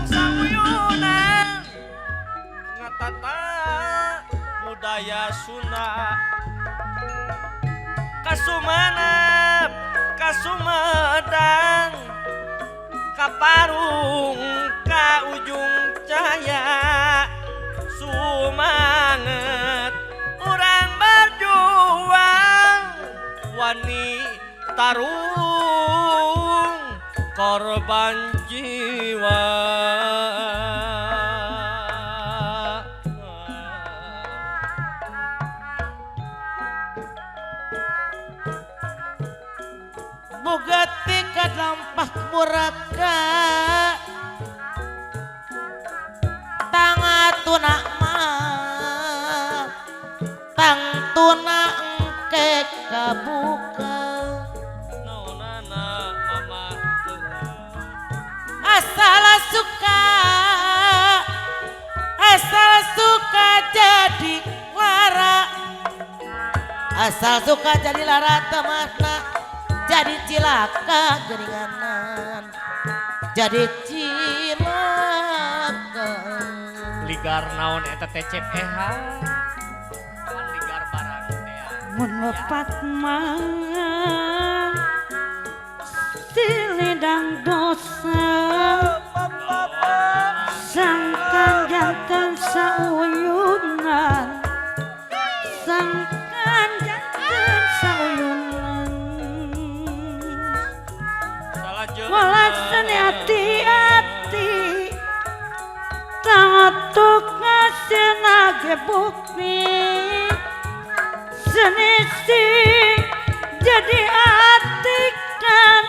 Sauyunan ngatata budaya Sunda Kasumanap Kasumedang Kaparung ka ujung cahaya sumanget urang berjuang wani tarung korban jiwa. Boga tekad lampah muraka tangatuna mah tangtuna engke kabuka naonana mama asal suka jadi lara, asal suka jadi lara temanna jadi cilaka geringanan, jadi cilaka. Ligar naon eta teh cep eha pan ligar barang teh mun lepat mah silidang dosa sangkan jantan sauyunan, sangkan jantan sauyunan. Walasan hati-hati tangatuk ngasih nage bukti senisi jadi atikan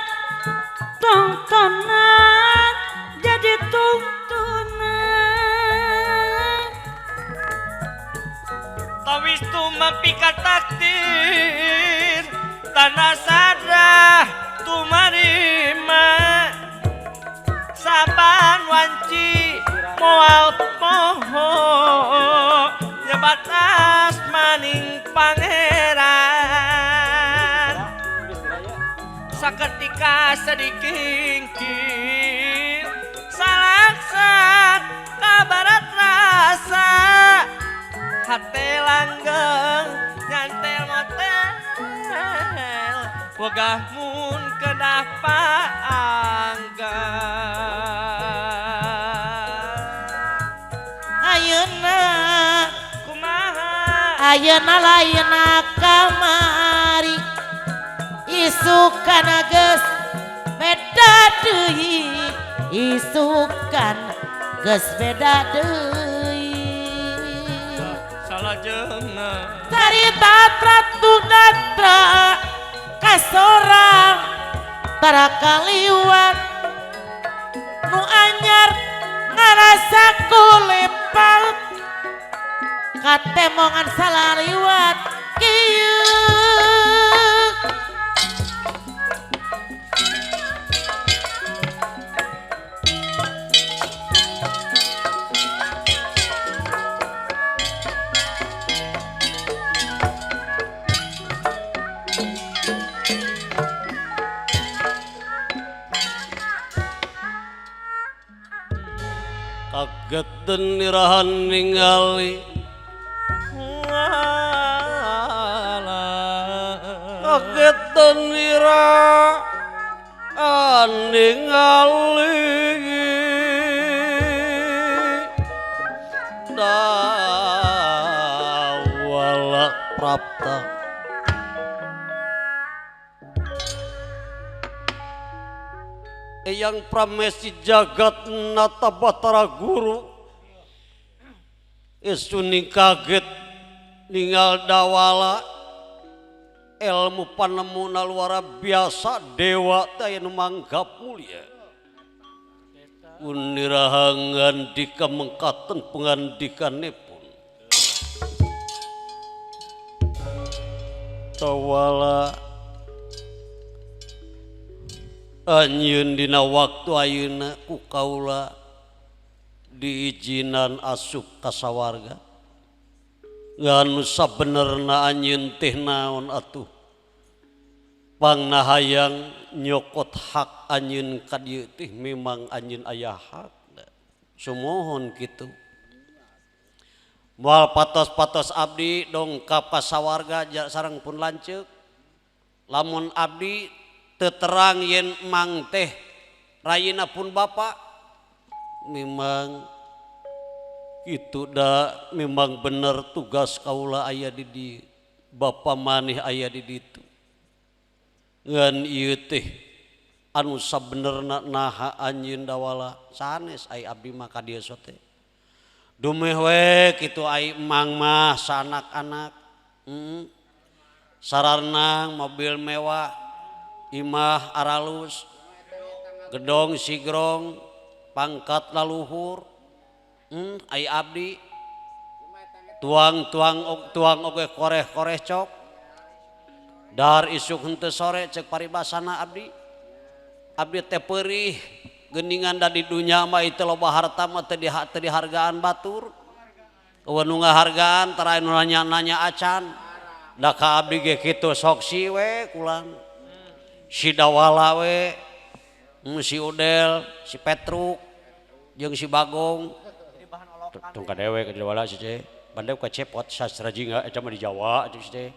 tontonan jadi tuntunan. Tawis tumapika takdir tanah sadrah tumarima saban wanci moal poho nyebat asmaning pangeran saketika sedikingkir salaksat kabarat rasa hate langgeng nyantel motel wegah mun kedah paangga. Ayeuna kumaha ayeuna lainna kamari isukan geus beda deui, isukan geus beda deui. Salajengna carita Pratunatra kasorang tara kaliwat nu anyar ngarasa kulepal katemongan salariwat kieu. Kaget den nirahan ningali, kaget den nirahan ningali dawala prapta Eyang Pramesti jagat nata Batara Guru Isuni kaget ninggal dawala ilmu panemuna luar biasa dewa teh nu manggap mulia unirahangan dika mengkaten pengandikanipun dawala anjeun dina waktu ayeuna ku kaula diizinan asup ka sawarga ngan sabenerna anjeun teh naon atuh Pangna hayang nyokot hak anjeun ka dieu teh memang anjeun aya hak. Sumuhun kitu. Moal patos-patos abdi dongkap ka sawarga sareng pun lanceuk. Lamun abdi teu terang yen mang teh rayina pun bapa memang itu da memang bener tugas kaula aya di dieu. Bapa maneh aya di ditu. Ngan ieu teh anu sabenerna naha anjeun dawala sanes ai abdi mah ka dieu sote. Dumeh we kitu ai mang mah sanak-anak. Sararnang mobil mewah, imah aralus, gedong sigrong, pangkat laluhur. Ai abdi tuang-tuang tuang oge koreh-koreh cok. Dar isuk henteu sore cek paribasana abdi. Abdi teh peurih geuningan da di dunya mah teu loba harta mah teu dihargaan batur. Eueuh nu ngahargaan tara nu nanya-nanya acan. Da ka abdi ge kitu sok si we kulan. Si Dawala we, si Udel, si Petruk, jeung si Bagong. Tong ka dewe ka Dawala si teh. Bandeu ka cepot sastra jingga eta mah di Jawa si teh.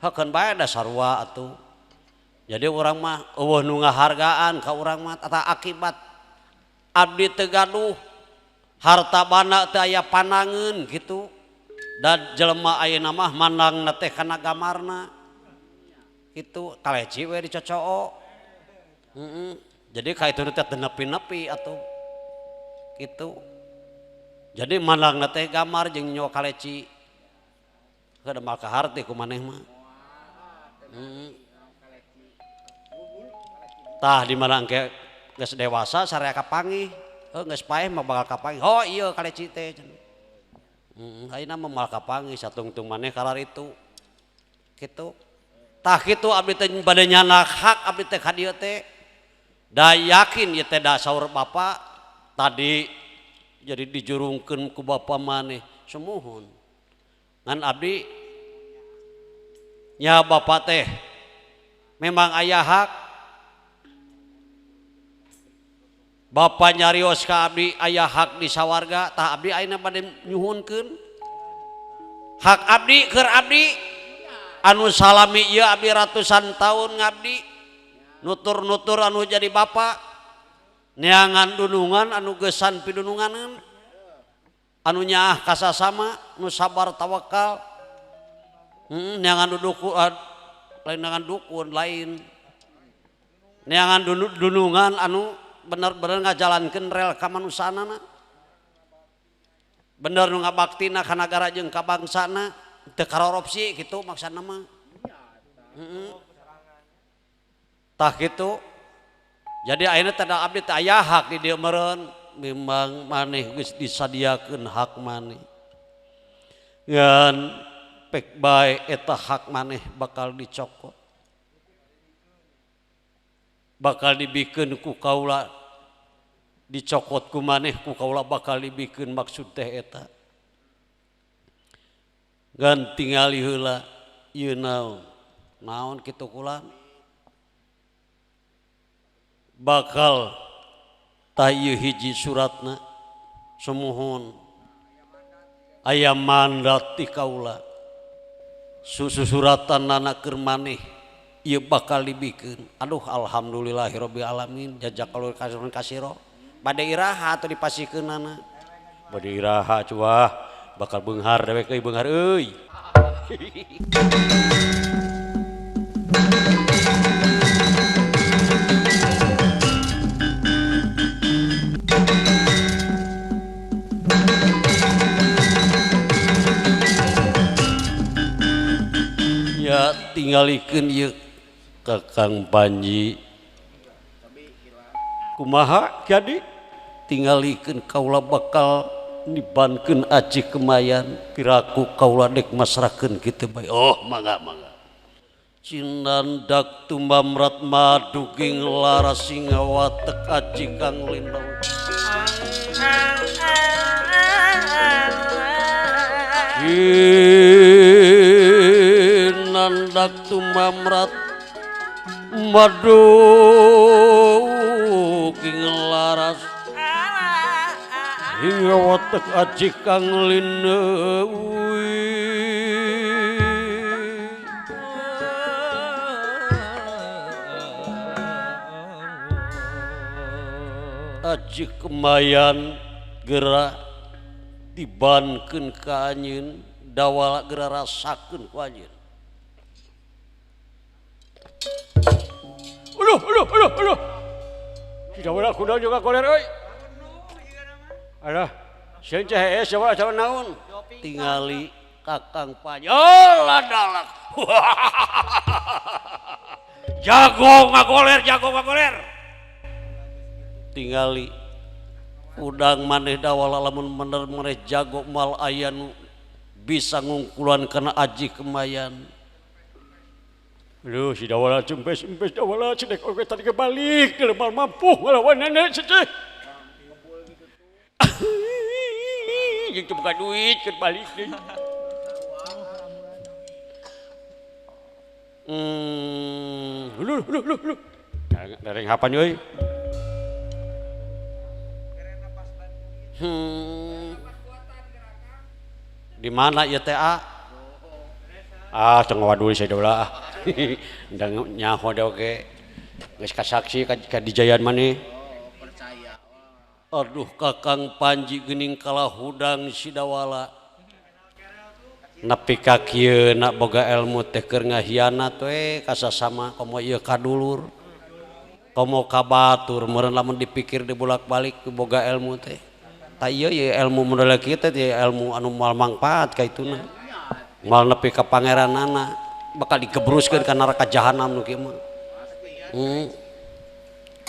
Hakeun bae da sarua atuh. Jadi urang mah eueuh nu ngahargaan ka urang mah tata akibat abdi teu gaduh harta banda teu aya panangeun kitu. Da jelema ayeuna mah mandangna teh kana gamarna. Kitu kaleci we dicocoo. Jadi ka itu teh teu nepi-nepi atuh. Kitu. Jadi mandangna teh gamar jeung nyawa kaleci. Kada mal ka harti ku maneh mah. Tah di mana engke geus dewasa saraya kapanggih, heuh geus paeh mah bakal kapanggih. Oh iya kaleci teh. Ayeuna mah moal kapanggih satungtung maneh kararitu. Kitu. Tah kitu abdi teh bade nyanak hak abdi teh ka dieu teh. Da yakin ieu teh da saur bapa tadi jadi dijurungkeun ku bapa maneh sumuhun. Ngan abdi nya bapa teh memang aya hak. Bapa nyarios ka abdi aya hak di sawarga tah abdi ayeuna bade nyuhunkeun hak abdi keur abdi anu salami ieu abdi ratusan tahun ngabdi nutur-nutur anu jadi bapa neangan dunungan anu geusan pidununganeun anu nyaah kasasama nu sabar tawakal neangan duduk lain neangan dukun lain neangan dunungan anu bener-bener ngajalankeun rel kamanusaanana bener nu ngabaktina ka nagara jeung ka bangsana teu karorupsi kitu maksudna mah. Tah kitu jadi ayeuna teh abdi teh aya hak di dieu meureun memang maneh geus disadiakeun hak maneh ngan pek bae eta hak maneh bakal dicokot bakal dibikeun ku kaula dicokot ku maneh ku kaula bakal dibikeun maksud teh eta ngan tingali heula ieu naon naon kitu kula bakal tah ieu hiji suratna sumuhun aya mandat ti kaula susuratan keur maneh ieu bakal dibikeun. Aduh alhamdulillahirabbil alamin jazakallahu khairan kasiro. Bade iraha atuh dipasikeunana. Bade iraha cuah bakal beunghar dewek euy beunghar euy. Ya tinggalikeun ieu Kakang Panji. Kumaha jadi tinggalikeun kaula bakal nibankeun aji kemayan piraku kaula dek masrahkeun kitu bae. Oh mangga mangga. Cinandak tumamrat maduging laras singa watek aji kang lindong. Cinandak tumamrat Madu king laras hingga watek aji kang lineuwi. Aji kemayan gerak dibankeun ka anjeun dawala geura rasakeun ku anjeun. Aduh aduh aduh aduh. Si dawala kuda juga koler euy. Alah, sieun ceh hees dawala calon naon? Tingali Kakang Panji. Oh ladalak. Jago ngagoler, jago ngagoler. Tingali udang maneh dawala lamun bener maneh jago mal aya nu bisa ngungkulan kana aji kemayan. Aduh si dawala cempes-empes dawala cedek oge tadi kebalik mal mampu ngelawan nenek ceceh. Jeung teu boga duit keur balik deui. Hulu hulu hulu hulu. Dereng hapan euy. Di mana ieu teh a? Ah, teu ngawadul saya dawala ah. Ndang nyaho da oge. Geus kasaksi ka dijayan maneh. Aduh Kakang Panji geuning kalah hudang si dawala. Nepi ka kieu na boga ilmu teh keur ngahianat we ka sasama komo ieu ka dulur. Komo ka batur meureun lamun dipikir dibolak-balik boga ilmu teh. Ta ieu ye ilmu model kieu teh ilmu anu moal mangpaat ka ituna. Moal nepi ka pangeranana bakal digebruskeun ka neraka jahanam nu kieu mah.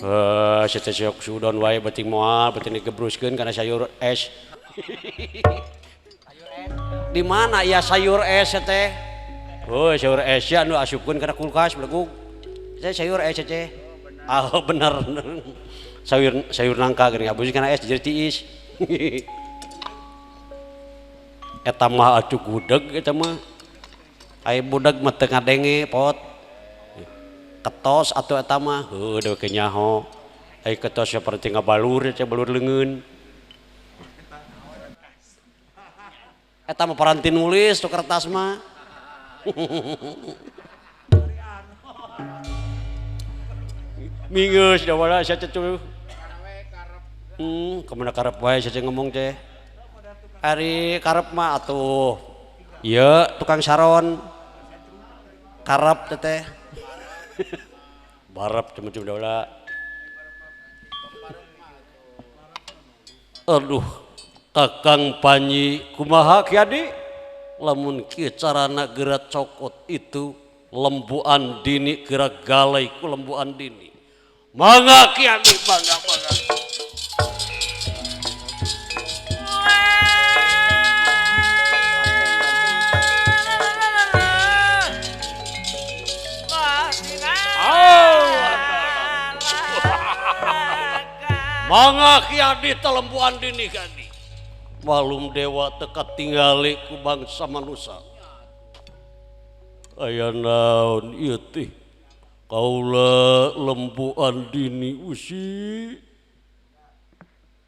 Heuh, sia sudon wae beuting moal beuting digebruskeun kana sayur es. Di mana ya sayur es teh? Oh, sayur es ya nu asupkeun kana kulkas belegug. Saya sayur es teh. Ah, bener. Sayur sayur nangka geuning abus kana es jadi tiis. Eta mah atuh gudeg eta mah. Aya budak mah teu ngadenge pot. Ketos atuh eta mah heuh deui ke nyaho. Aya ketos saperti ngabalur teh balur leungeun. Eta mah paranti nulis tuh kertas mah. Mingeus dawala sia teh. Kemana karep wae sia ngomong teh. Ari karep mah atuh. Ieu tukang saron. Karep teh. Barep cuma-cuma dawala. Aduh, Kakang Panji kumaha Ki Adi? Lamun kieu carana geura cokot itu lembu Andini geura galai ku lembu Andini. Mangga Ki Adi, mangga mangga. Mangga Ki Adi teh lembu Andini Ki Adi. Malum dewa teka tingali ku bangsa manusia. Aya naon ieu teh? Kaula lembu Andini usi.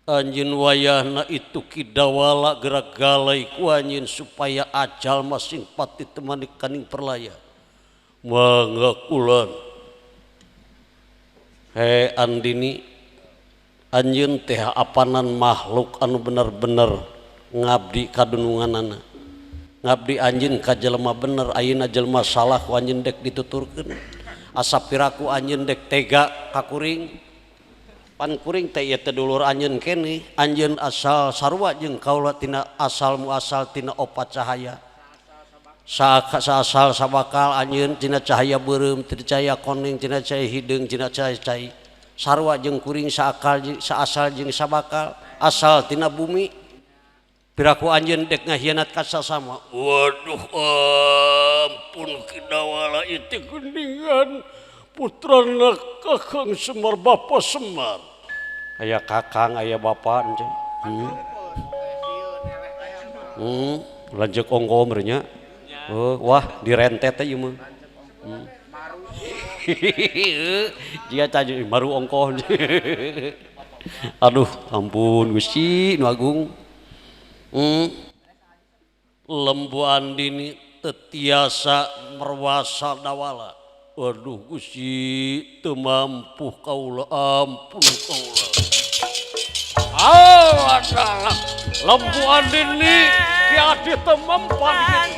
Anjeun wayahna itu Ki Dawala gerak galai ku anjeun supaya ajal masing pati temani kaning perlaya. Mangga kulan. He Andini, anjeun teh apanan makhluk anu bener-bener ngabdi kadununganana. Ngabdi anjeun ka jelema bener, ayeuna jelema salah ku anjeun dek dituturkeun. Asa piraku anjeun dek tega ka kuring. Pan kuring teh ieu teh dulur anjeun keneh, anjeun asal sarua jeung kaula tina asal muasal tina opat cahaya. Saasal sabakal anjeun tina cahaya beureum, tina cahaya koneng, tina cahaya hideung, tina cahaya cai. Sarua jeung kuring saakal saasal jeung sabakal asal tina bumi. Piraku anjeun dek ngahianat ka sasama. Waduh ampun Ki Dawala itu geuningan putrana Kakang Semar Bapa Semar. Aya kakang aya bapa anjeun. Lanjut ongko meureun nya. Oh, wah direntet teh ieu mah. Jika tanya baru ongkoh. Aduh, ampun Gusti nu agung. Lembu Andini tetiasa merwasa dawala. Waduh Gusti teu mampu kaula, ampun kaula. Oh, adalah Lembu Andini Ki Adi teu mempan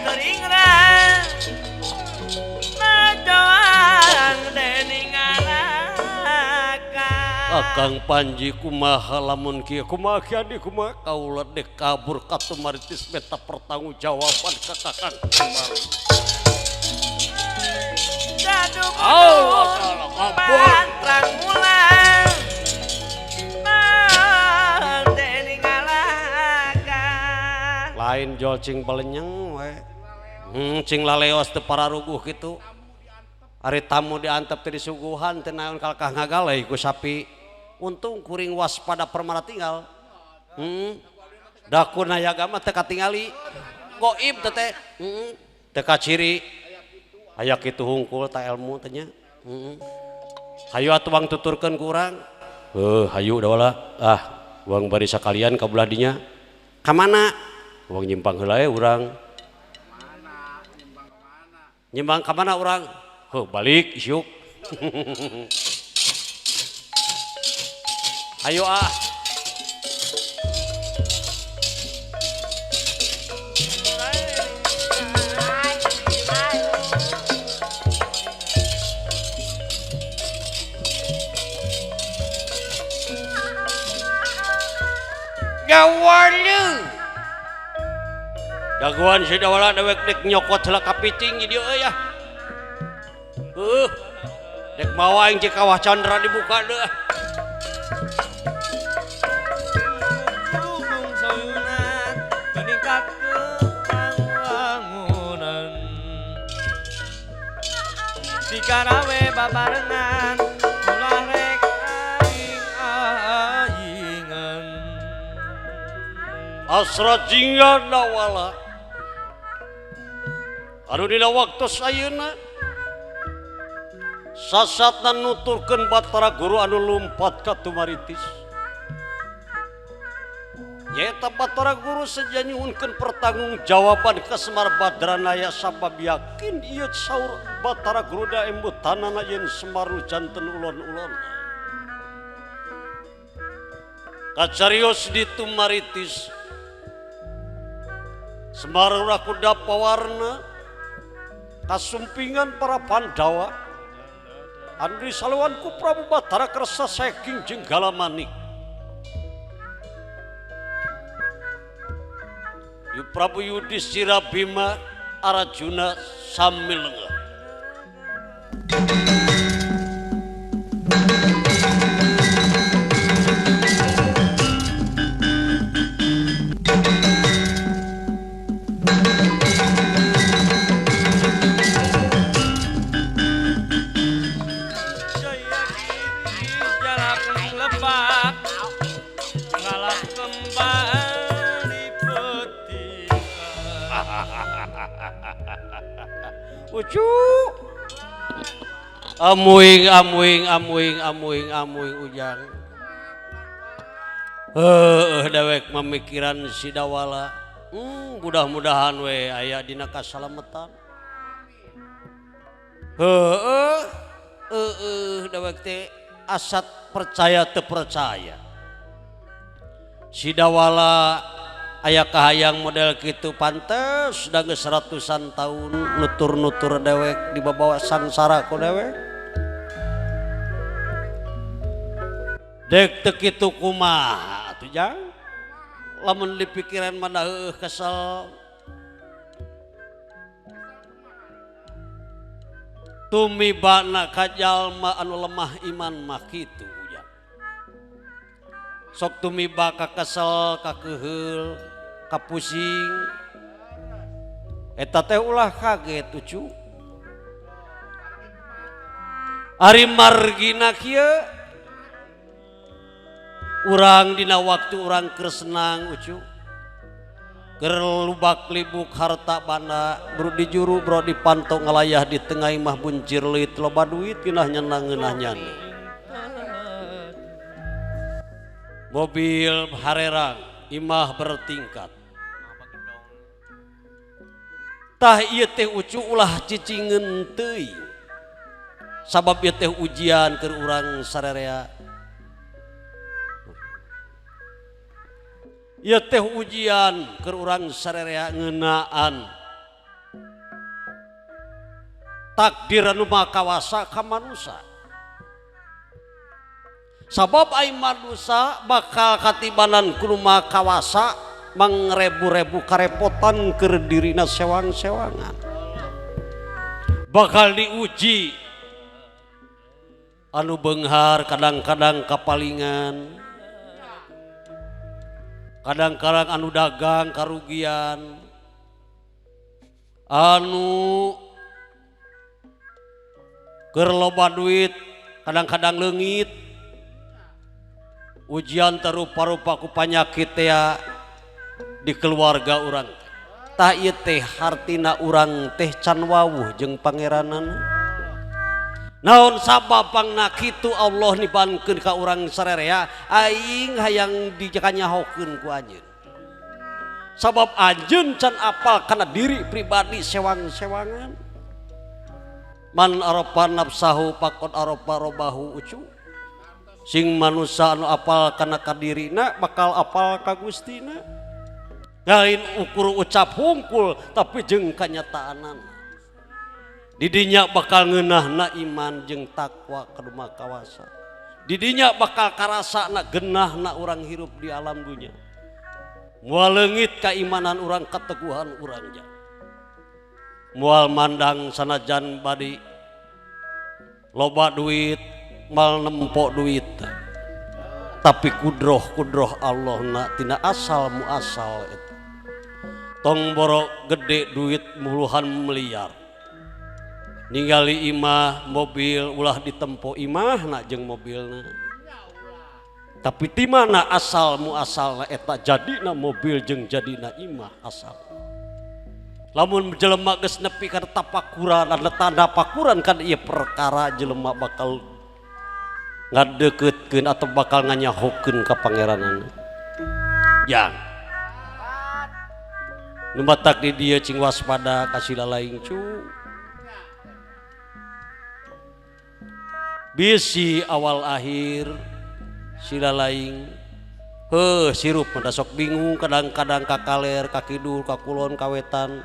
Akang Panji kumaha lamun kieu kumaha Ki Adi kumaha kaula dek kabur ka Tumaritis meta pertanggungjawaban ka Kakang Semar. Lain jol cing balenyeng we. Cing laleos teu pararuguh kitu. Ari tamu diantep teh disuguhan teu naon kalkah ngagaleuh ku sapi. Untung kuring waspada permana tinggal. Daku nayaga mah teu katingali. Goib teh teh. Teu kaciri. Aya kitu hungkul ta ilmu teh nya. Hayu atuh wang tuturkeun ku urang. Heuh hayu dawala. Ah, wang bari sakalian ka belah dinya. Ka mana? Wang nyimpang heula we urang. Nyimpang ka mana urang? Heuh balik isyuk. Ayo ah. Gawale. Daguan si dawala dewek dek nyokot heula kapicing di dieu euy ah. Heuh. Dek mawa aing cek kawah Chandra dibuka deuh. Karawe babarengan ulah rek aing-aingan Asra jingga dawala anu dina waktos ayeuna sasatna nuturkeun Batara Guru anu lumpat ka Tumaritis nyaeta Batara Guru seja nyuhunkeun pertanggungjawaban ka Semar Badranaya sabab yakin ieu saur Batara Guru da embutanana yen Semar nu janten ulon-ulon. Kacarios di Tumaritis Semar ulah kuda pawarna kasumpingan para Pandawa anu disaluan ku Prabu Batara Kersa saking jeung Galamanik. Prabu Yudhistira Bima Arjuna samilengah. Ucu amuing amuing amuing amuing amuing ujang. Heuh dewek memikiran si dawala. Mudah-mudahan we aya dina kasalametan. Heuh heuh dewek teh asat percaya teu percaya. Si dawala aya kahayang model kitu pantes da geus ratusan tahun nutur-nutur dewek dibawa sangsara ku dewek. Dek teu kitu kumaha atuh jang? Lamun dipikiran mah heueuh kesel. Tumibana ka jalma anu lemah iman mah kitu ujang. Sok tumiba ka kesel, ka keuheul, kapusing eta teh ulah kaget ucu. Ari margina kieu urang dina waktu urang keur senang ucu. Keur lubak libuk harta banda bro di juru bro dipantok ngalayah di tengah imah buncir leuit loba duit ngeunah nyenang ngeunah nyana. Mobil harerang imah bertingkat. Tah ieu teh ucu ulah cicingeun teuing. Sabab ieu teh ujian keur urang sararea. Ieu teh ujian keur urang sararea ngeunaan takdir anu maha kawasa ka manusa. Sabab ai manusa bakal katibanan ku nu maha kawasa mangrebu-rebu karepotan keur dirina sewang-sewangan. Bakal diuji anu beunghar kadang-kadang kapalingan. Kadang-kadang anu dagang karugian, anu keur loba duit kadang-kadang leungit, ujian terupa-rupa ku panyakit teh di keluarga urang. Tah ieu teh hartina urang teh can wawuh jeung pangeranana. Naon sabab pangna kitu Allah nibankeun ka urang sararea aing hayang dikanyahokeun ku anjeun. Sabab anjeun can apal kana diri pribadi sewang-sewangan. Man arafa nafsahu faqad arafa rabbahu ucu. Sing manusa anu apal kana kadirina bakal apal ka Gustina. Lain ukur ucap hungkul tapi jeung kanyataanan. Didinya bakal ngeunahna iman jeung takwa ka nu maha kawasa. Didinya bakal karasana geunahna urang hirup di alam dunya. Moal leungit kaimanan urang kateguhan urang ja. Moal mandang sanajan badi loba duit, mal nempo duit. Tapi kudroh-kudroh Allah na tina asal muasal eta. Tong boro gede duit puluhan miliar. Ningali imah mobil ulah ditempo imah na jeung mobilna. Tapi ti mana asal muasalna eta jadina mobil jeung jadina imah asal. Lamun jelema geus nepi kana tapakuran ada tanda pakuran kan ieu perkara jelema bakal ngadeuketkeun atau bakal nganyahokeun ka pangeranana. Jang. Nu matak di dieu cing waspada ka sila laing cu. Bisi awal akhir sila laing heuh sirup mah sok bingung kadang-kadang ka kaler ka kidul ka kulon ka wetan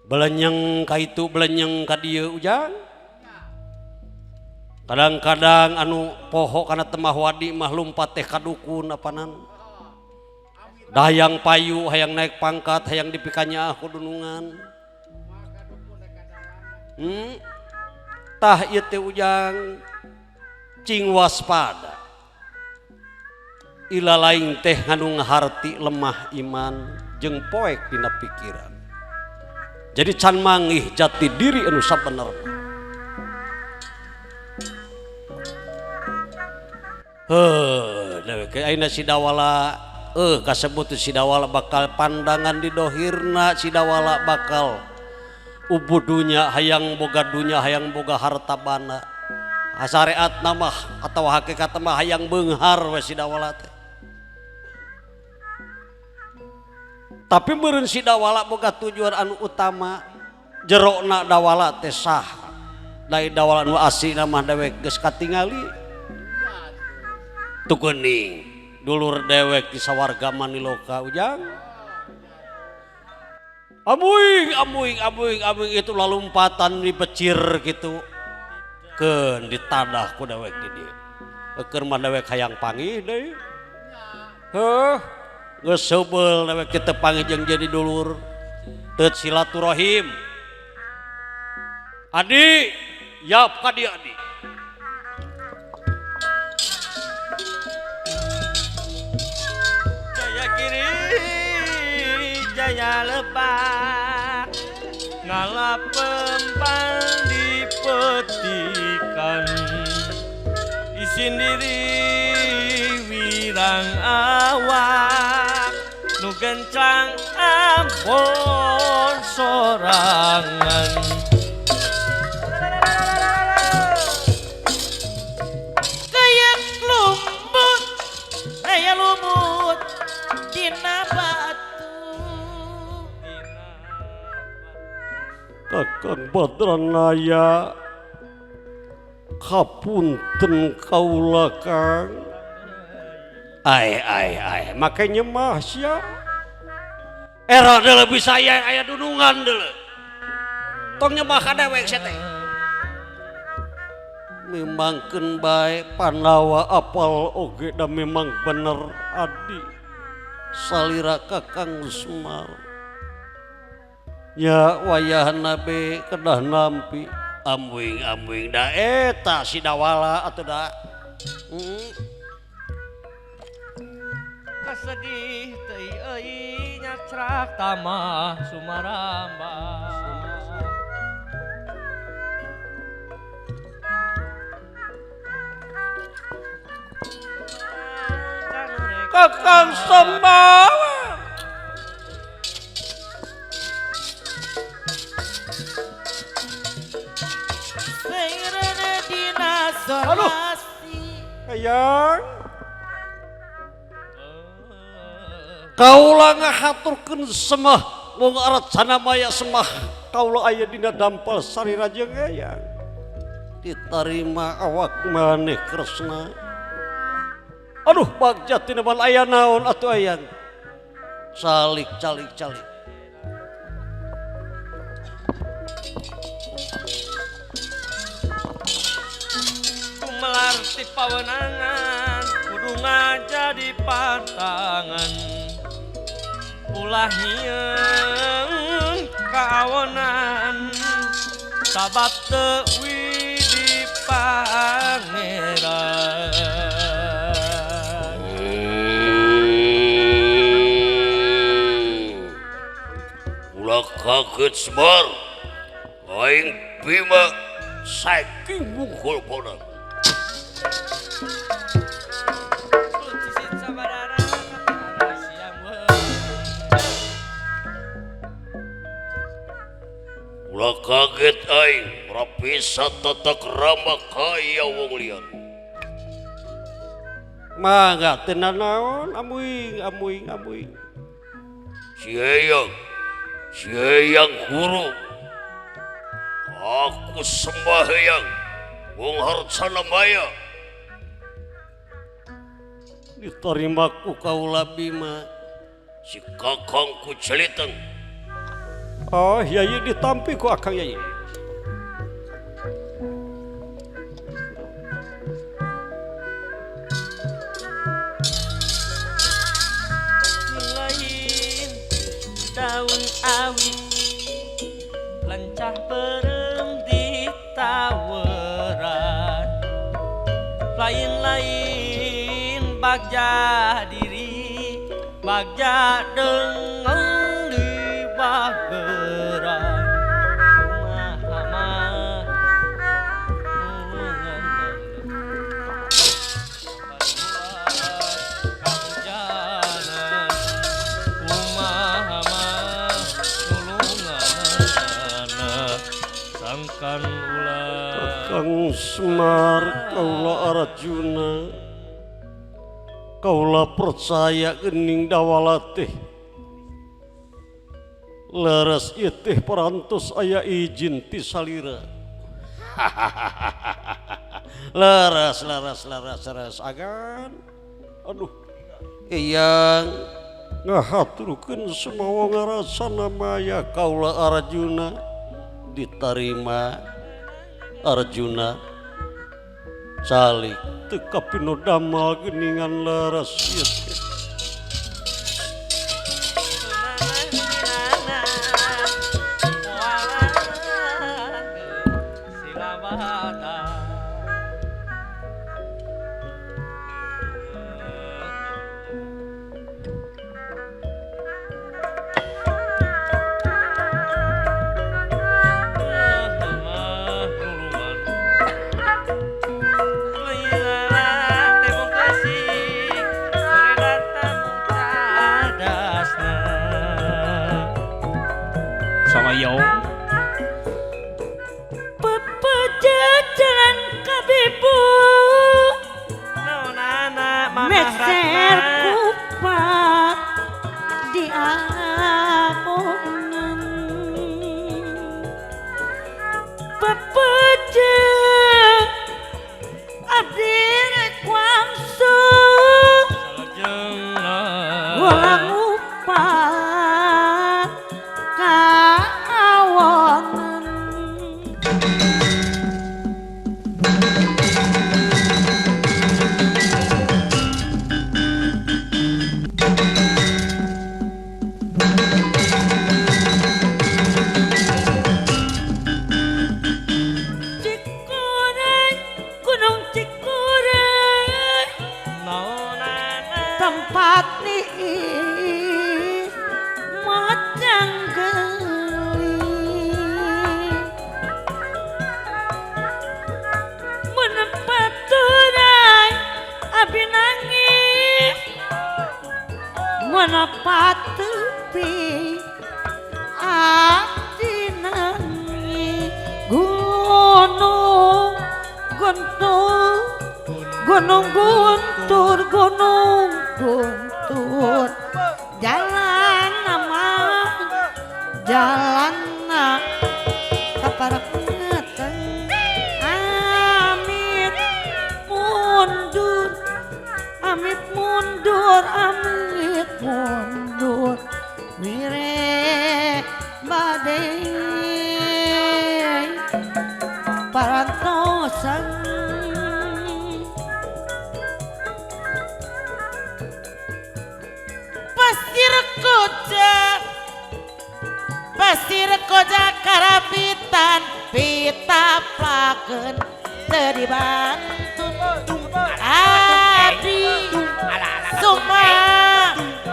belenyeng ka itu belenyeng ka dieu ujang. Kadang-kadang anu poho kana temah wadi mah lumpat teh ka dukun apanan dayang payu hayang naik pangkat hayang dipikanyaah ku dunungan. Tah ieu teh ujang cing waspada. Ila lain teh anu ngaharti lemah iman jeung poek dina pikiran. Jadi can manggih jati diri anu sabenerna. Heuh, dewek ayeuna si Dawala kasebut si Dawala bakal pandangan di dohirna si Dawala bakal ubudunya hayang boga dunya hayang boga harta bana. Syariat mah atau hakikat mah hayang beunghar we si Dawala teh. Tapi meureun si Dawala boga tujuan anu utama jerokna Dawala teh saha. Da Dawala nu aslina mah dewek geus katingali. Tuh geuning dulur dewek di sawarga maniloka ujang. Amuing amuing amuing amuing itu lalumpatan dipecir gitu. Keun ditadah ku dewek di dieu. Keur mah dewek hayang panggih deui. Heuh, geus seubeul dewek teu panggih jeung jadi dulur. Teu silaturahim. Adi, yap ka dieu adi. Jaya kiri, jaya lebak, ngalapempan dipetikan, isin diri wirang awak, nu gencang Pon sorangan kayak lumut aya lumut dina batu Kakang Badranaya kapunten kaula Kang. Ai ai ai make nyemah sia. Era deuleu bisa aya aya dunungan deuleu. Tong nyemah ka dewek sia teh. Memangkeun bae Pandawa apal oge da memang bener adi salira Kakang Semar. Ya wayahna be kedah nampi ambuing-ambuing da eta si Dawala atuh da. Kasedih teuing euy nyacrak tamah sumaramba. Kakang Semar aduh, hayang kaula ngahaturkeun semah wong aracana maya semah kaula aya dina dampal sarira jeung hayang ditarima awak maneh Kresna. Aduh bagja tina ban aya naon atuh hayang calik calik calik. Melarti pawenangan kudu ngajadi pantangan ulah nyieun kawonan sabab teu widi pangeran. Ulah kaget Semar aing Bima saking mungkul pona. Ulah kaget aing ora bisa tata krama kaya wong liyan. Mangga teu nanaon amuing amuing amuing. Si eyang guru. Aku sembah eyang wong harcana maya. Ditarima ku kaula Bima si kakangku Jeliteng. Oh yai ditampi ku akang yai. Lain daun awi lencah berem di taweran lain-lain bagja diri bagja dengeng di bageran kumaha nulungan kahujanan kumaha nulungan sangkan ulah Kakang Semar kaula Arjuna kaula percaya geuning Dawala teh leres ieu teh parantos aya izin ti salira. Leres leres leres leres agan. Aduh eyang ngahaturkeun semawa ngarasana maya kaula Arjuna ditarima Arjuna calik teu kapino damal geuningan leres ieu teh. Terima kasih. Hoyong pepejajaran kabibu naonana Mamah meser Ratna kupat di aponan pepeje abdi rek wangsul salajengna ulang upat kawanan. Cikuray, Gunung Cikuray, naonana tempat niis macang geli menempat turai abi nangis menempat tepi abdi nangis. Gunung Guntur, Gunung Guntur, Gunung Guntur, jalan nama, jalan kaparep ngeteng. Amit mundur, amit mundur, amit mundur, wire bade parantosan. Pasir Koja, Pasir Koja karapitan pitaplakeun teu dibantu abdi suma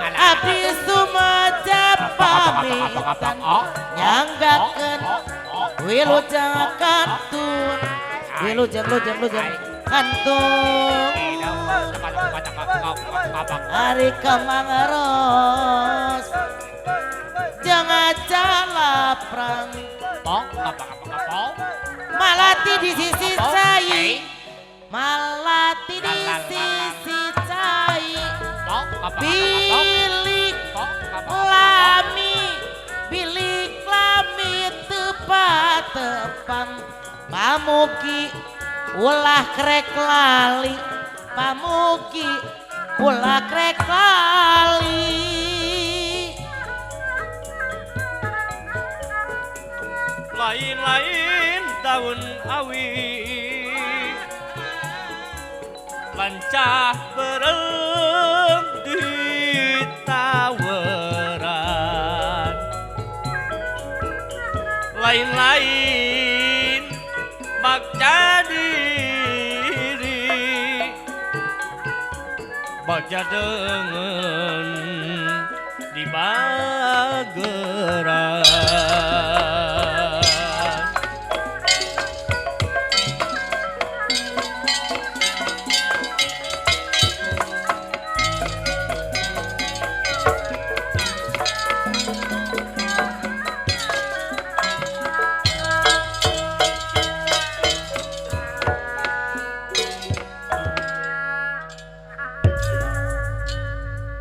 abdi sumaja pamitan nyanggakeun wilujeng kantun wilujeng lujeng lujeng kantun ari kamangaros jangan calaprang malati di sisi cai malati di sisi cai bilik lami bilik lami tepat tepang pamuki ulah krek lali pamuki ulah krek lali. Lain-lain daun awi lancah bereng di taweran lain-lain bagja diri bagja dengan di bageran.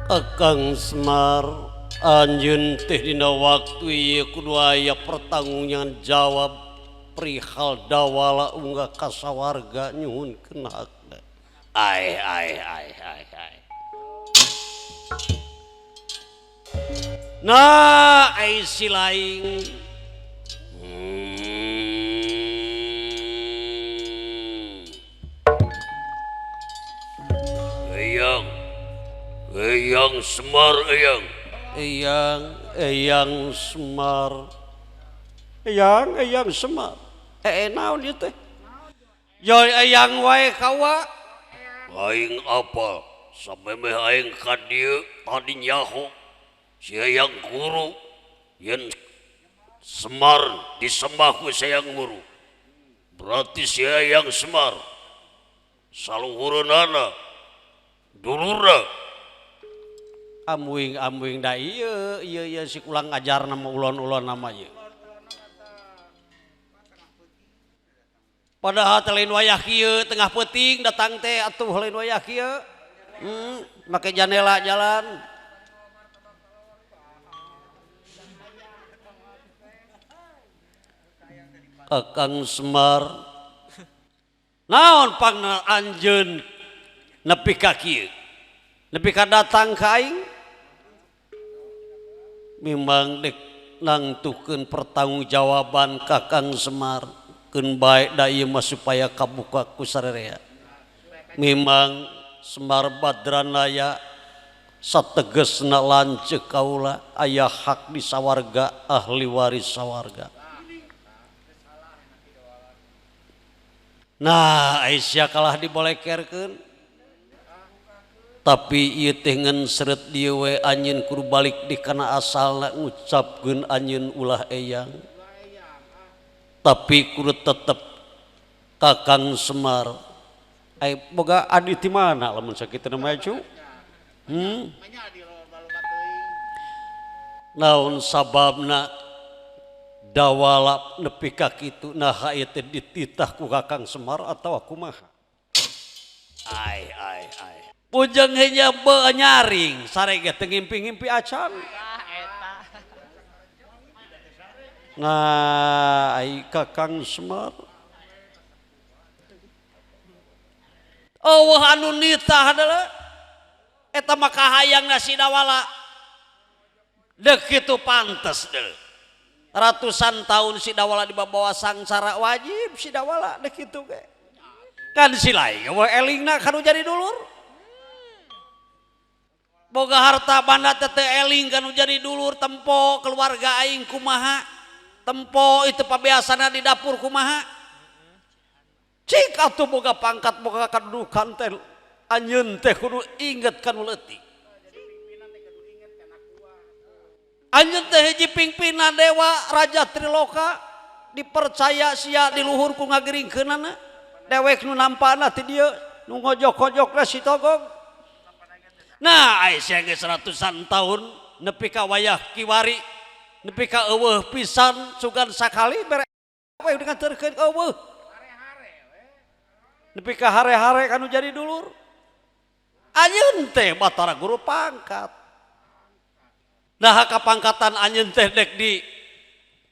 Akang Semar anjeun teh dina waktu ieu kudu aya pertanggungan jawab perihal dawala unggah ka sawarga nyuhunkeun hakna. Ai ai ai ai ai. Nah, ai si laing. Eyang, Eyang Semar, Eyang. Eyang, Eyang Semar. Eyang, Eyang Semar. Naon ieu teh? Yo Eyang wae kawa. Aing apa? Samemeh aing ka dieu tadi nyaho. Si Eyang guru yen Semar disembah ku si Eyang guru. Berarti si Eyang Semar saluhureunana dulurna. Amuing-amuing da ieu ieu ieu si kulang ajar nama ulon-ulon nama ieu. Padahal teh lain wayah kieu tengah peuting datang teh atuh lain wayah kieu. Make janela jalan. Kakang Semar naon pangna anjeun nepi ka kieu nepi ka datang ka aing mimang dek nangtukeun pertanggungjawaban Kakang Semar keun bae da ieu mah supaya kabuka ku sarerea mimang Semar Badranaya sategesna lanceuk kaula aya hak di sawarga ahli waris sawarga. Nah Aisyah kalah dibolekerkeun tapi ieu teh ngan seret dieu we anjeun kudu balik di kana asalna ngucapkeun anjeun ulah eyang tapi kudu tetep Kakang Semar ai boga adi ti mana lamun sakitu mah cu naon sababna dawala nepi ka kitu nah ieu teh dititah ku Kakang Semar atawa kumaha ai ai ai pujeng hanya nyaring sare ge teu ngimpi-ngimpi acan nah ai Kakang Semar eueuh anu nitah adalah eta mah kahayangna si Dawala deuk kitu pantes deui ratusan tahun si Dawala dibawa sangsara wajib si Dawala dek kitu ge kan si lain we elingna kanu jadi dulur boga harta banda teh teu eling kanu jadi dulur tempo keluarga aing kumaha tempo itu pabiasana di dapur kumaha cik atuh boga pangkat boga kadudukan teh anjeun teh kudu inget kanu leutik anjeun teh hiji pingpinan dewa raja Triloka dipercaya sia di luhur ku ngagiringkeunana dewek nu nampana ti dieu nu ngojok-ngojokna si Togog. Nah Aisyah geus ratusan tahun nepi ka wayah kiwari nepi ka eueuh pisan sugan sakali bere we dikanterkeun eueuh nepi ka hare-hare kanu jadi dulur anjeun teh Batara Guru pangkat. Nah kapangkatan anjeun teh dek di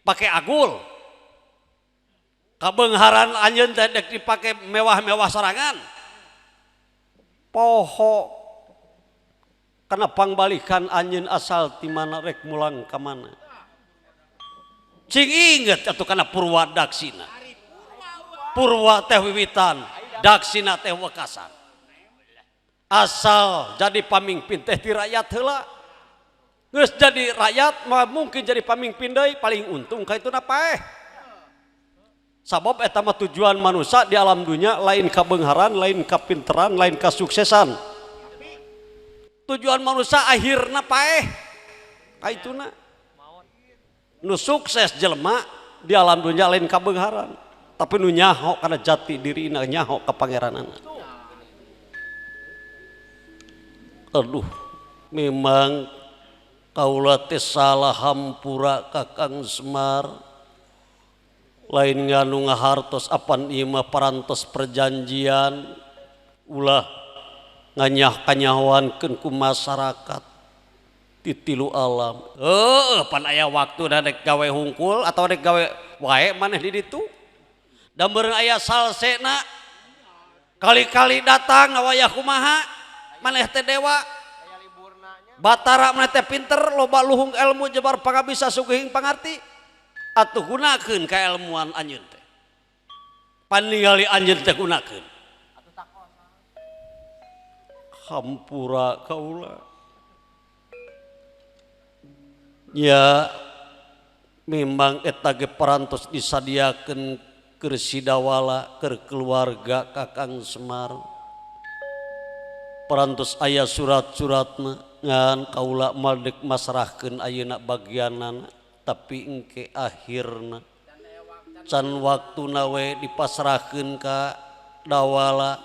pake agul kabeungharan anjeun teh dek dipake mewah-mewah sorangan poho kana pangbalikan anjeun asal ti mana rek mulang ka mana cing inget atuh kana purwa daksina purwa teh wiwitan daksina teh wekasan asal jadi pamingpin teh ti rakyat heula geus jadi rakyat mah mungkin jadi pamimpin deui paling untung ka ituna paeh. Sabab eta mah tujuan manusia di alam dunia lain kabeungharan, lain kapinteran, lain kasuksesan. Tujuan manusia akhirna paeh ka ituna. Nu sukses jelema di alam dunia lain kabeungharan, tapi nu nyaho kana jati dirina nyaho ka pangeranana. Aduh, memang kaula teh salah hampura Kakang Semar lain nganu ngahartos apan ieu mah parantos perjanjian ulah nganyah kanyahoankeun ku masyarakat di tilu alam heueuh pan aya waktuna rek gawe hungkul atawa rek gawe wae maneh di ditu da meureun aya salsena kali-kali datang ngawayah kumaha maneh teh dewa Batara maneh teh pinter loba luhung ilmu jebar pangabisa sugihing pangarti atuh gunakeun kailmuan anjeun teh paningali anjeun teh gunakeun hampura kaula ya memang eta ge parantos disadiakeun keur si Dawala keur keluarga Kakang Semar parantos aya surat-suratna ngan kaula maldek masrahkeun ayeuna bagianana tapi engke akhirna can waktuna we dipasrahkeun ka Dawala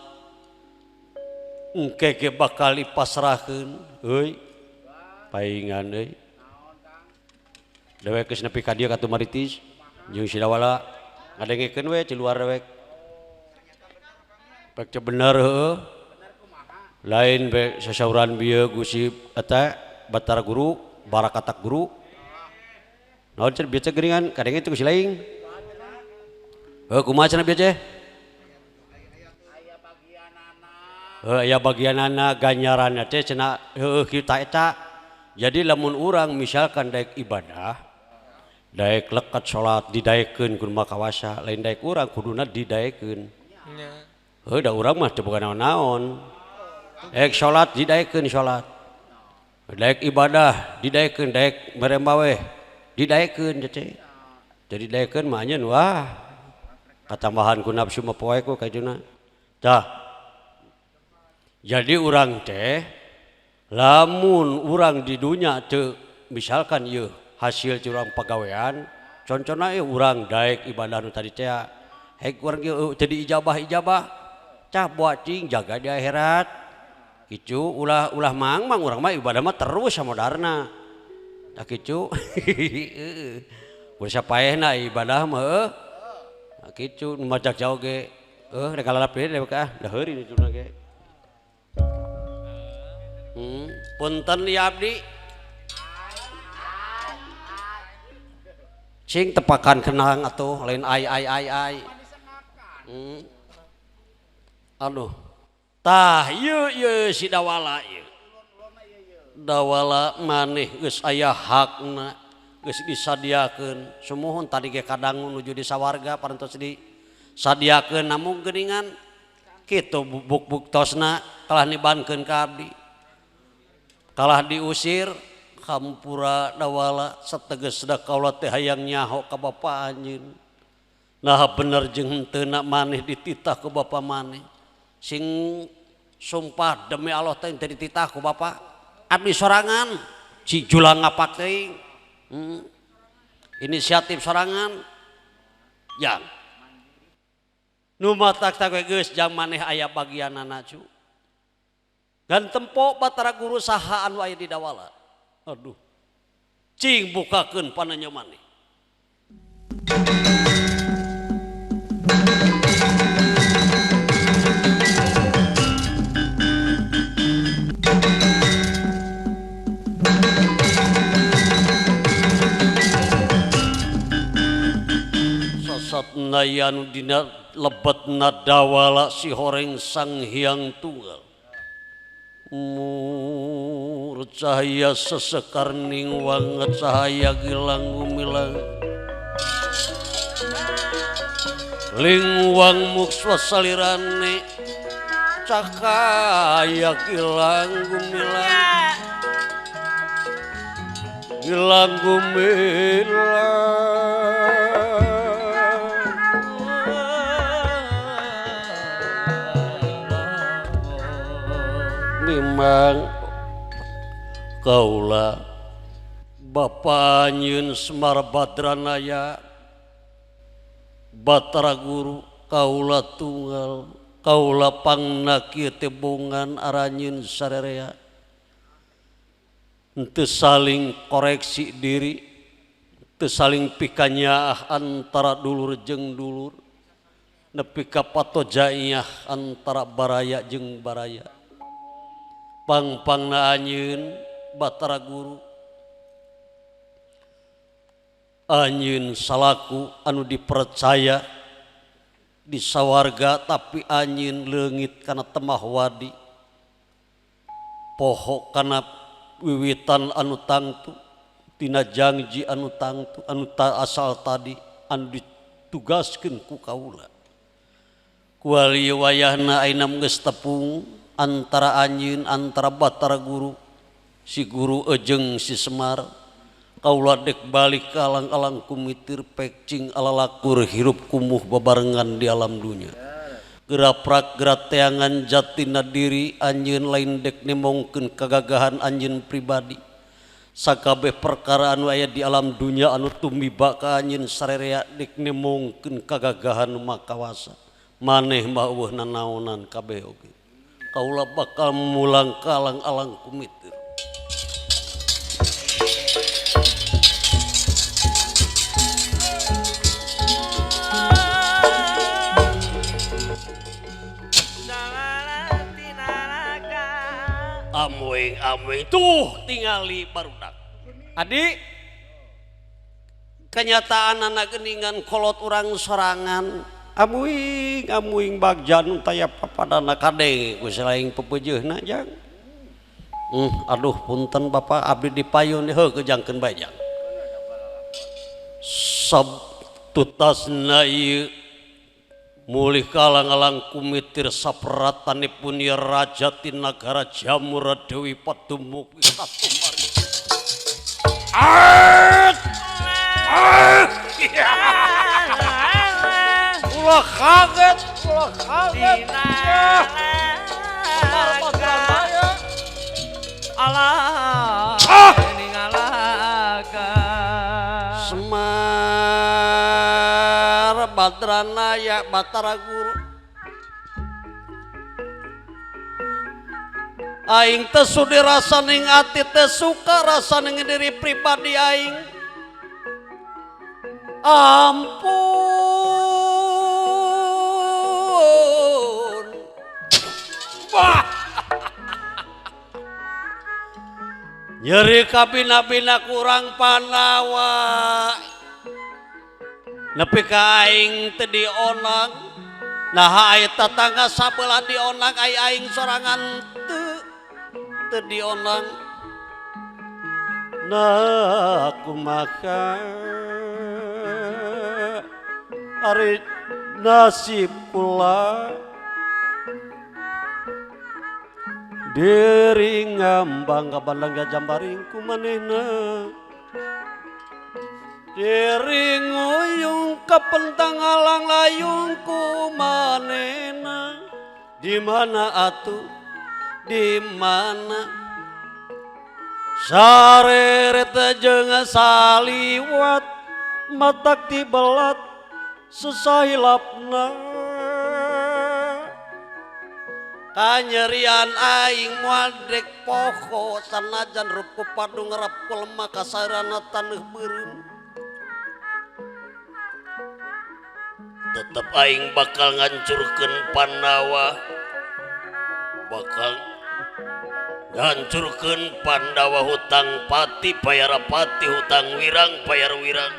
engke ge bakal dipasrahkeun euy paingan euy dewek geus nepi ka dieu ka Tumaritis jeung si Dawala ngadengekeun we di luar dewek Pek teh bener heueuh. Lain be sasauran bieu Gusti eta Batara Guru, barakatak guru. Naon cenah bieu teh geuningan kadenge teh Gusti laing. Heuh kumaha cenah bieu teh? Heuh aya bagianana ganjaranna teh cenah heueuh kieu ta eta. Jadi lamun urang misalkan daek ibadah, daek lekat salat didaekeun ku Maha Kawasa, lain daek urang kuduna didaekeun. Heuh da urang mah teu boga naon-naon. Daek salat didaekeun salat. Daek ibadah didaekeun, daek mere maweh didaekeun teh. Jadi daekeun mah anjeun wah katambahan ku nafsu mah poe ku kajuna. Tah. Jadi urang teh lamun urang di dunya teu misalkan ieu hasil curang pagawean concona ieu urang daek ibadah nu tadi teh hek urang ieu teu diijabah-ijabah cah buat cing jaga di akhirat kitu ulah ulah mangmang urang mah ibadah mah terus samodarna tah kitu urang paehna ibadah mah heuh tah kitu nu majak jauh ge heuh rek kalalap deui dewek ah da heuri dituna ge. Punten ya abdi cing tepakan kenang atuh lain ai ai ai ai. Aduh tah ieu ieu si Dawala ieu Dawala maneh geus aya hakna geus disadiakeun sumuhun tadi ge kadang nuju di sawarga parantos disadiakeun namun geuningan kitu buk-buktosna kalah nibankeun ka abdi kalah diusir hampura Dawala sateges da kaula teh hayang nyaho ka bapa anjeun nah bener jeung henteu na maneh dititah ku bapa maneh sing sumpah demi Allah teh teu dititah ku bapa abdi sorangan ci julang ngapak teuing inisiatif sorangan jang nu matak teh geus jang maneh aya bagianana cu. Dan tempo Batara Guru saha anu aya di Dawala. Aduh. Cing bukakeun pananya maneh. Sasatna anu dina lebetna Dawala si horeng Sang Hyang Tunggal. Mur cahaya sesekar ning wanget cahaya gilang gumilang lingwang mukswa salirane cahaya gilang gumilang gilang gumilang. Memang kaula bapa anjeun Semar Badranaya Batara Guru kaula tunggal kaula pangna kieu teh bongan aranjeun sarerea henteu saling koreksi diri teu saling pikanyaah antara dulur jeung dulur nepi ka patojaiah antara baraya jeung baraya. Pangpangna anjeun Batara Guru anjeun salaku anu dipercaya di sawarga tapi anjeun leungit kana temah wadi poho kana wiwitan anu tangtu tina jangji anu tangtu anu ta asal tadi anu ditugaskeun ku kaula kuali wayahna ayeuna geus tepung antara anjeun antara Batara Guru si guru ejeng si Semar kaula dek balik ka alang-alang kumitir pekcing alalakur hirup kumuh babarengan di alam dunya geraprak gerateangan jatina diri anjeun lain dek nemongkeun kagagahan anjeun pribadi sakabeh perkara anu aya di alam dunya anu tumiba ka anjeun sarerea dek nemongkeun kagagahan nu makawasa maneh mah eueuh nanaonan kabeh oge kaula bakal mulang kalang-alang kumitir. Amuing amuing tuh tingali barudak. Adi kenyataan anak geningan kolot urang sorangan. Amuing amuing bagja nu taya papadana kade ku selain pepeujeuhna jang. Aduh punten bapak abdi dipayun heuh kejangkeun bae jang. Sab tutasna ieu mulih kalang-alang kumitir sapratanipun ieu raja ti nagara Jamura Dewi Padumuki Katumari. Ulah kaget, ulah kaget. Allah ningalaga Semar Badranaya Batara Guru aing teh sudi rasaning ati teh suka rasaning diri pribadi aing ampun bah nyeri kabina-bina kurang Pandawa nepi ka aing teu dionang naha aya tatangga sabelah dionang ai aing sorangan teu dionang nah kumaha ari nasib kula diri ngambang ka bandang gajambaring ku manehna diri nguyung ka pentang alang layung ku manehna di mana atuh di mana sareret jeung saliwat matak tibelat susah hilapna kanyerian aing moal dek poho sanajan rup ku padu ngerap ku lemah kasarana taneuh beureum tetep aing bakal ngancurkeun Pandawa bakal ngancurkeun Pandawa hutang pati bayar pati hutang wirang bayar wirang.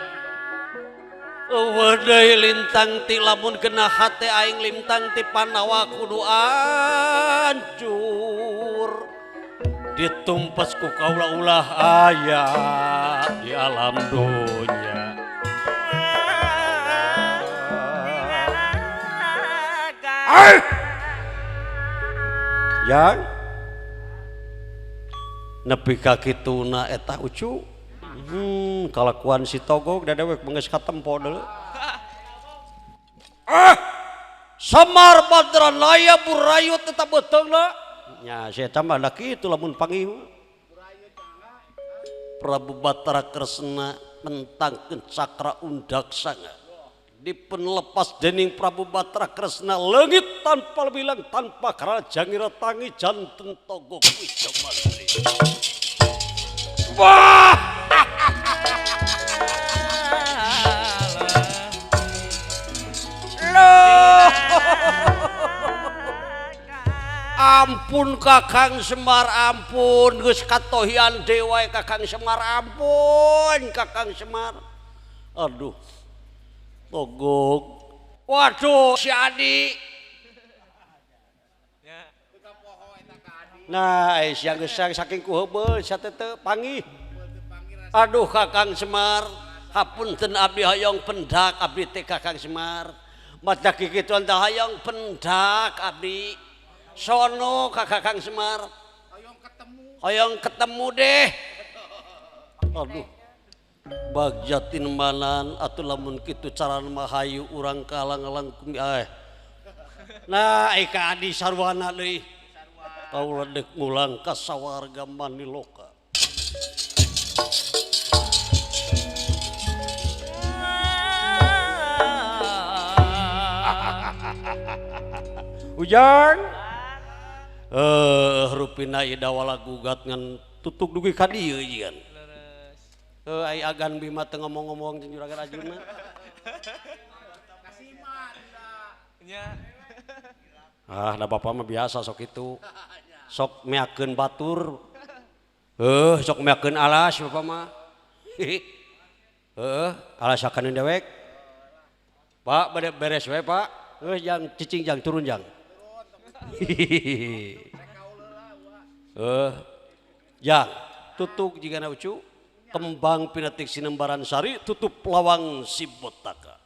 Eueuh deui lintang ti lamun kena hate aing lintang ti Pandawa kudu hancur ditumpas ku kaula ulah aya di alam dunya. Yang nepi ka kituna eta ucu kalakuan si Togog da dewek geus katempo deuleu. Semar Badranaya burayut eta beuteungna. Nya si eta mah da kitu lamun panggih. Prabu Batara Kresna mentangkeun cakra undaksanga. Dipun lepas dening Prabu Batara Kresna leungit tanpa bilang tanpa karajangira tangi janten Togog Wijamantri. Wah! Loh. Ampun Kakang Semar ampun geus katohian dewa Kakang Semar ampun Kakang Semar. Aduh. Togog. Waduh si Adi. Nah, siang geus saking ku heubeul sia teh teu panggih. Aduh Kakang Semar, hapunten abdi hoyong pendak abdi teh Kakang Semar. Maca kikituan teh hoyong pendak abdi. Sono ka Kakang Semar. Hoyong ketemu. Hoyong ketemu deh. Aduh. Bagjatin manan atuh lamun kitu carana mah hayu urang kalang-alang kumi Nah, ka Adi sarwana deui. Kaula dek ngulang ka sawarga maniloka. Ujang. Rupina ieu dawala gugat ngan tutuk dugi ka dieu jian. Ai agan Bima teu ngomong-ngomong jeung juragan Ajuna. Ah, da bapak mah biasa sok kitu. Sok meakeun batur. Heuh, sok meakeun alas bapak mah. Heuh, alas akaneun dewek. Pak, bade beres we, Pak. Heuh, jang cicing jang turun jang. Heuh. Jang, tutuk jigana ucu. Kembang pinatik sinembaran sari tutup lawang si botaka.